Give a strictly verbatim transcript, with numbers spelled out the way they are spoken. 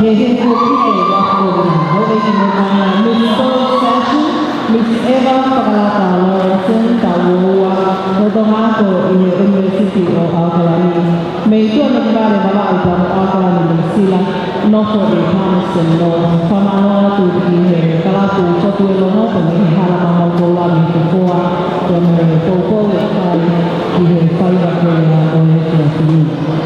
He kuo pehē ʻe he Kōmiti, ʻoku ʻi ai mo e Miss Gold Statue, Miss Eva Fakalata Lawrenson, taʻu ua ua, lolotonga ako ʻi he University of Auckland. Mei tuʻa ne vale vavaʻu pea mo ʻAokalani, Nuʻu Sila, nofo ʻi Palmerston North. Fakamālō atu ki he kalapu Fotu ʻi Longo, pea mei he hala ʻa mautolu mei Tokoa, pea mo e poupou ʻe fai ki he faiva ko ia ʻo e efiafi ni.